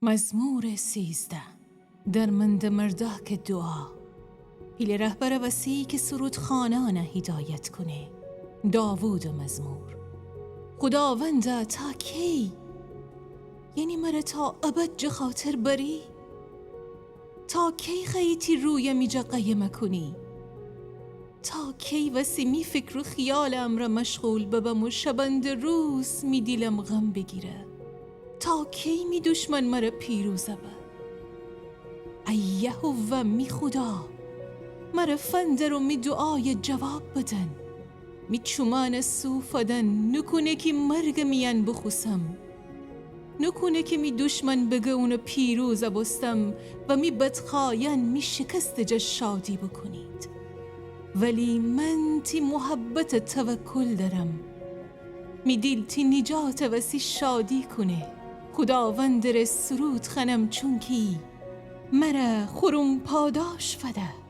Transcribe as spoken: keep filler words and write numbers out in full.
مزمور سیزده. درمنده مرداکٚ دوعا. پیله رهبرٚ وسی کی سرودخانأنَ هیدایت کونه. داوودٚ مزمور. خوداوندا، تا کی؟ یعنی مر تا ابد جٚه خاطر بری؟ تا کی خوأیی تی رویَ می جا قایم کونی؟ تا کی وسی می فکر و خیالٚ امرأ مشغول ببم و شبندٚ روز می دیلم غم بیگیره؟ تا کی می دشمن مر پیروز به؟ ای یهوه می خودا، مر فندر و می دوعایَ جواب بدن. می چومأنَ سو فدن، نوکونه کی مرگٚ میأن بوخوسم. نوکونه کی می دشمن بگه اونَ پیروز بوستم و می بدخوأیأن می شکستٚ جا شادی بوکونید. ولی من تی محبتَ توکل دأرم. می دیل تی نجاتٚ وسی شادی کونه. خوداوندٚ ره سرود خوأنم، چونکی مر خورم پاداش فده.